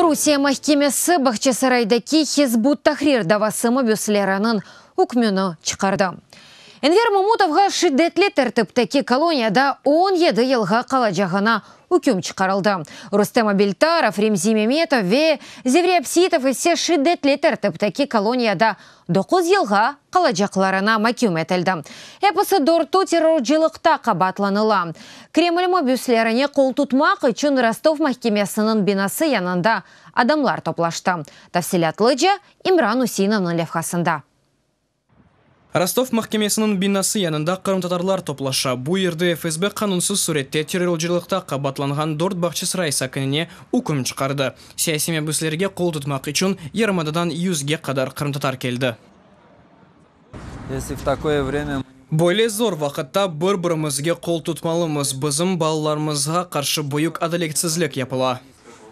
Rusiye mahkemesi Bağçasaraydaki Hizb ut-Tahrir davası mabüsleriniñ ükmüni çıqardı. Enver Mamutovğa şiddetli tertipteki koloniyada 17 yılğa qalacağına üküm çıqarıldı. Rustem Abiltarov, Remzi Memetov ve Zevri Abseitov ise şiddetli tertipteki koloniyada 9 yılğa qalacaqlarına maküm etildi. Episi dörtü terrorcılıqta qabaatlanıla. Kreml mabüslerine qoltutmaq içün Rostov mahkemesiniñ binası yanında adamlar toplaştı. Tafsilâtlıca İmran Useinovnıñ levhasında. Rostov mahkemesiniñ binası yanında qırımtatarlar toplaşa. Bu yerde FSB qanunsız sürette terrorcılıqta qabaatlanğan dört Bağçasaray sakinine üküm çıqardı. Siyasiy mabüslerge qol tutmaq içün yarımadadan yüzge qadar qırımtatar keldi. Если в такое время Böyle zor vaqıtta bir-birimizge qol tutmalımız. Bizim balalarımızğa qarşı büyük adaletsizlik yapıla.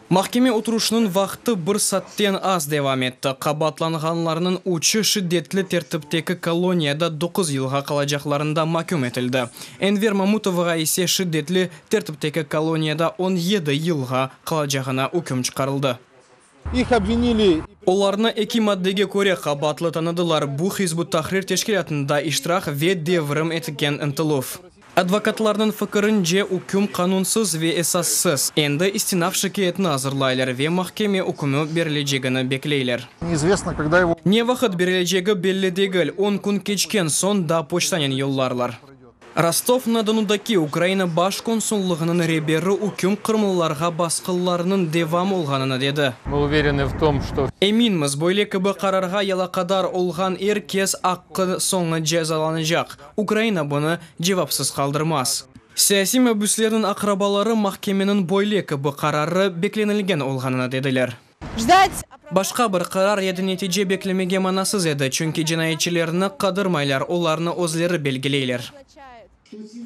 Mahkeme oturışınıñ vaqtı bir saatten az devam etti. Qabaatlanğanlarnıñ üçü şiddetli tertipteki koloniyada 9 yılğa qalacaqlarında maküm etildi. Enver Mamutovğa ise şiddetli tertipteki koloniyada 17 yılğa qalacağına üküm çıqarıldı. Их обвинили Olarnı eki maddege köre qabaatlı tanıdılar. Bu Hizb ut-Tahrir teşkilâtında iştirak ve devrim etken ıntıluv. Advokatlarnıñ fikirince üküm qanunsız ve esassız. Endi istinaf şikâyetini azırlaylar ve mahkeme ükmü berilecegini bekleyler. Неизвестно, когда его Ne vaqıt berilecegi belli degil. 10 kün keçken soñ da poçtanen yollarlar. Rostov-na-Donudaki Ukraina baş konsullığınıñ reberi üküm qırımlılarğa basqılarnıñ devam olğanını dedi. Мы уверены в том, что Eminmiz, böyle kibi qararğa alâqadar olğan er kes aqqı soñu cezalanacaq. Ukraina bunı cevapsız qaldırmaz. Siyasiy mabüslerniñ aqrabaları mahkemeniñ böyle kibi qararı beklenilgen olğanını dediler. Ждать Başqa bir qarar ya da netice beklemege manasız edi, çünki cinayetçilerni qıdırmaylar, olarnı özleri belgileyler.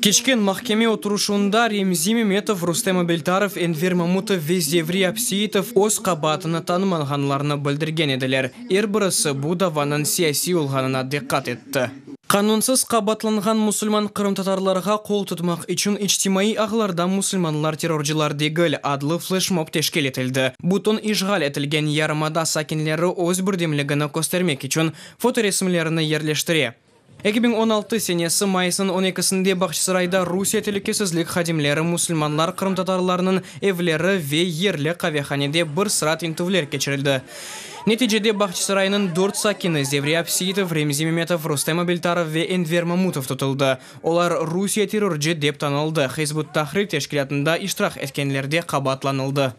Keçken mahkeme oturışuvında Remzi Memetov, Rustem Abiltarov, Enver Mamutov ve Zevri Abseitov öz qabaatını tanımağanlarını bildirgen ediler. Er birisi bu davanıñ siyasiy olğanına diqqat etti. Qanunsız qabaatlanğan musulman qırımtatarlarğa qol tutmaq içün içtimaiy ağlarda "Musulmanlar terrorcılar degil" adlı fleşmob teşkil etildi. Bütün işğal etilgen yarımada sakinleri öz birdemligini köstermek içün fotoresimlerini yerleştire. 2016 senesi mayısnıñ 12-sinde Bağçasarayda Rusiye telükesizlik hadimleri musulmanlar qırımtatarlarnıñ evleri ve yerli qavehanede bir sıra tintüvler keçirildi. Neticede Bağçasaraynıñ dört sakini Zevri Abseitov, Remzi Memetov, Rustem Abiltarov ve Enver Mamutov tutuldı. Olar Rusiye terrorcı dep tanıldı. Hizb ut-Tahrir teşkilâtında iştirak etkenlerde qabaatlanıldı.